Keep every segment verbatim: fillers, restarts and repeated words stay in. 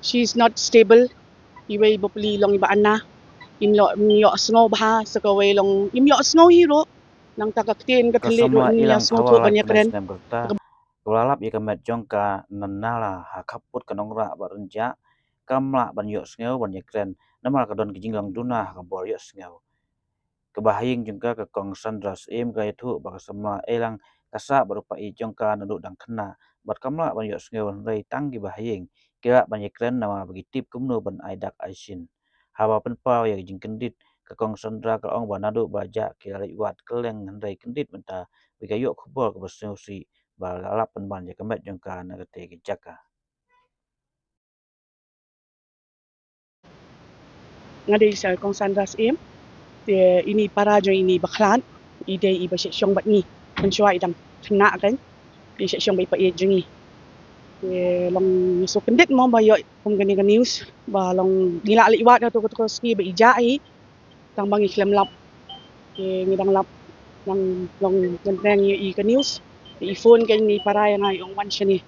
She's not stable. Iwei bapli long i Bah Anna. Im ïoh, im ïohsngew bha, sa kawei long im ïohsngew hi ruh. Nangta ka ktien ka thylliej ruh im ïohsngew thuh ban ïakren. Ka la lap ïa ka met jong ka na nala ha khappud ka nongrah bad rynjah, kam lah ban ïohsngew ban ïakren namar ka don ka jinglong duna ha ka bor ïohsngew. Kaba ha ïing jong ka, ka Kong Sandra Syiem, ka ïathuh ba ka samla Eilang ka sah bad u paid jong ka naduh dang khynnah bad kam lah ban ïohsngew, hynrei tang kiba ha ïing ki lah ban ïakren namar ba ki tip kumno ban ai dak ai shin. Haba pynpaw ïa ka jingkyndit, ka Kong Sandra ka ong ba naduh ba jah ki la leit wad kylleng hynrei kyndit mynta ba ka ïoh khubor kaba sngewsih ba la lap pynban ïa ka met jong ka na katei ka jaka. Nga dei sa Kong Sandra Syiem. Te ini para jong ini bakhlad, i dei iba shah shong bad ngi. Mynshuwa i dang khynnah kan, i shah shong bad i paid jong ngi. Te long sngewkyndit mo ba ïoh kum kane ka news ba long ngi la leit wad ha kato kato ka sngi ba i jah hi. Tang ba ngi khlem lap. Te ngi dang lap, dang long kynteng ïa i ka news. Te i phone ka ini para ïa nga, i ong wan shane.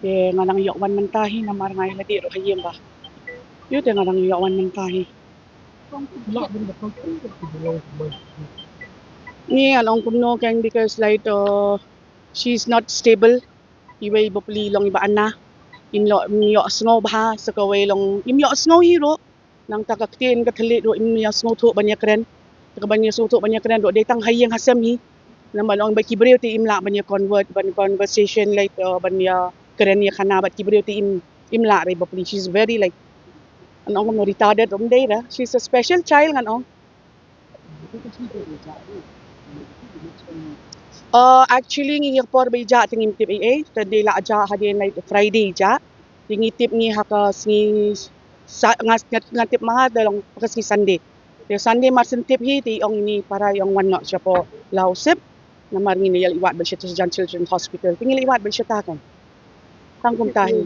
Te nga dang ïoh wan mynta hi namar nga ïa lade ruh ha ïing ba. Ïoh te nga dang ïoh wan mynta hi. Ngi ngan ong kumno kan, because like uh, she's not stable. Iwei bapli long i Bah Anna. Im ïoh, im ïohsngew bha, sa kawei long im ïohsngew hi ruh. Nangta ka ktien ka thylliej ruh im ïohsngew thuh ban ïakren. Te ka ban ïohsngew thuh ban ïakren ruh dei tang ha ïing ha sem hi. Namar long ba ki briew te im lah ban ïa convert, ban conversation like uh, ban ïakren ïakhana bad ki briew te im, im lah re bapli. She's very like, ngan ong kumno, retarded ruh ym dei re. She's a special child ngan ong. Uh, actually ngi ïa por ba i jah te ngim tip ei ei, te dei la jah hadien like Friday i jah. Te ngi tip ngi ha ka sngi sa, nga, nga, nga tip ma nga te long ha ka sngi Sunday. Te Sunday mar syn tip hi te i ong ini para i ong wan noh shapoh Lawsip. Namar ngin ïa leit wad bad shata Jan Children's Hospital. Te ngi leit wad bad shata kan. Tang kumta hi.